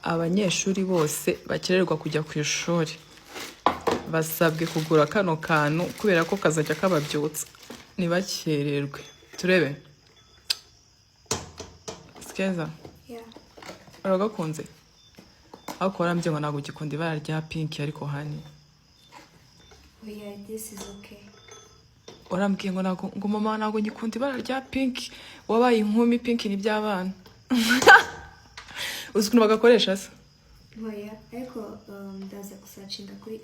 Abanyeshuri bose bakererwa kujya ku ishuri basabwe kugura kano kantu, kubera ko kazajya kababyutsa ntibakererwe. Turebe sikeza. Yeah. Uragakunze, ariko warambye ngo ntabwo ugikunda ibara rya pink, ariko honey. Oh yeah, this is okay. Warambwiye ngo ntabwo, ngo mama, ntabwo ngikunda ibara rya pink, wabaye inkumi, pink ni iby'abana. Uzi ukuntu bagakoresha se? Oya, ariko ndaza gusearchinga kuri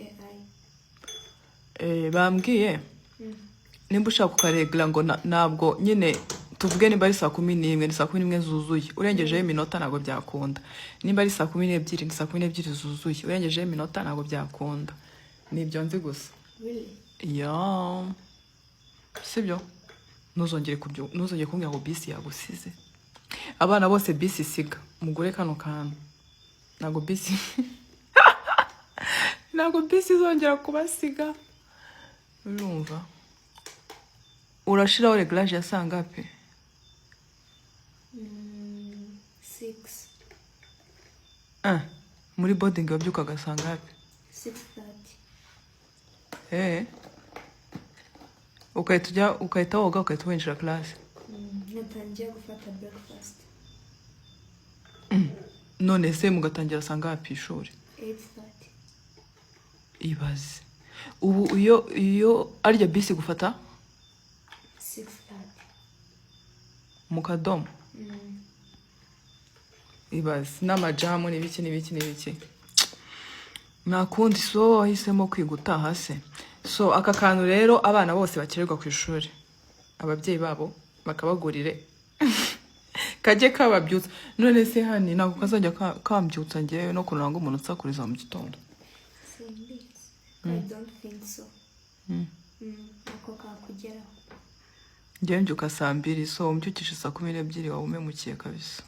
AI. Bambwiye nimba ushaka kukaregera ngo ntabwo nyine, tuvuge nimba ari saa 11, ni saa 11 zuzuye, urengejeho iminota ntabwo byakunda. Nimba ari saa 12, ni saa 12 zuzuye, urengejeho iminota ntabwo byakunda. Ni ibyo nzi gusa. Really? Ya, sibyo? Ntuzongere kumbwira ngo bisi yagusize. Abana bose bisi isiga, mugure kano kantu, ntabwo bisi izongera kubasiga. Urumva, urashiraho réglage ya sangapi? 6. Ah, muri boarding wabyukaga sangapi? 6:30. Ugahita ujya, ugahita woga, ugahita winjira class? Natangiye gufata breakfast. None se mugatangira sangapi ishuri? 8:30. Ibaze ubu iyo arya bisi gufata 6:30. Mu kadomo. Ibaze n'amajamu n'ibiki n'ibiki n'ibiki. Nta kundi, so wahisemo kwiga utaha se. So aka kantu rero, abana bose bakererwa ku ishuri, ababyeyi babo bakabagurire, kajye kababyutsa. None se honey, ntabwo kazajya kambyutsa ngewe no kunanga umuntu unsakuriza mu gitondo? Simbizi. I don't think so. Ako kakugeraho. Ngewe mbyuka saa 2, so umbyukije saa 12 waba umemukiye kabisa.